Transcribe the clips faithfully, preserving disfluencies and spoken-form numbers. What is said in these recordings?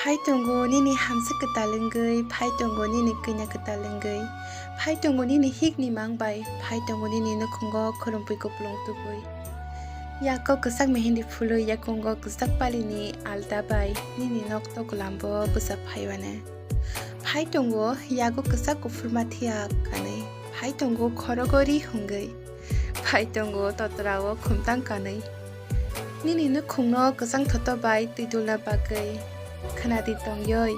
Phai tongo nini hamsa kwtal wngwi, phai tongo nini kanya kwtal wngwi, phai tongo nini hikni mang bai, phai tongo nini nukhungo khwrwngpui kupulung tubui. Yago kwchak mehindi phului, yakungo kwchak palini alda bai, nini nok tokulambo bwsa phaiwano. Phai tongo yago kwchak kuphur mathiya kanwi, phai tongo khorogo ri hwngwi, phai tongo totrao khumtang kanwi. Nini nukhungno kwchang thoto bai twi dulna bagwi. Khwnadi tongyoi,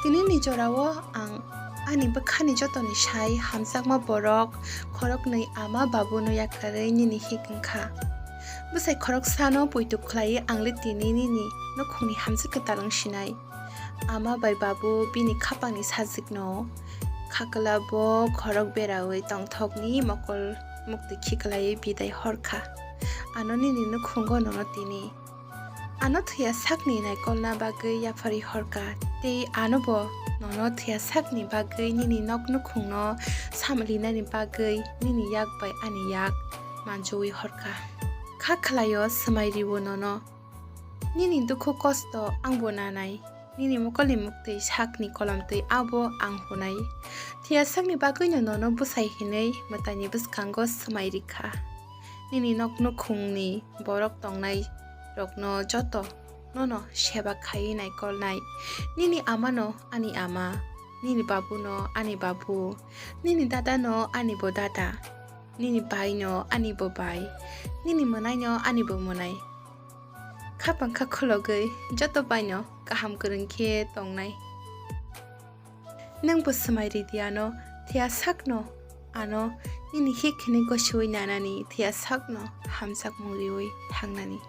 tinini jorao ang ani bwkhani jotoni sai hamjakma borok khoroknwi ama babuno yakarwi nini hik wngkha. Bwsai khoroksano poito khlaiwi ang le tini nini nukhungni hamjak kwtal wng sinai. Ama bai babu bini khapangni sajwkno khakla bo khorok berawi tongthokni mokol muktwi khiklaiwi bidai horkha. Ano nini nukhungo nono tini. Ano thwiya sakni naikolna bagwi yapharwi horkha, tei ano bo nono thwiya sakni bagwi nini nok nukhungno samlinani bagwi nini yak bai ani yak manjowi horkha. Kha khlaio swmai rio nono. Nini dukhu kosto ang bo nanai, nini mokolni muktwi sakni kolomtwi abo ang hunai. Thwiya sakni bagwino nono bwsai hinwi mwtaini bwskango swmai rikha. Nini nok nukhungni borok tongnai rokno joto nono seba khaiwi naikolnai. Nini amano ani ama, nini babuno ani babu, nini dadano ani bo dada, nini baino ani bo bai, nini mwnaino ani bo mwnai. Khapang kha khulogwi joto baino kaham kwrwng khe tongnai. Nwng bo swmai ridi ano, thwiya sakno ano nini hik hinwi gosiwi nanani, thwiya sakno hamjakmung riwi thangnani.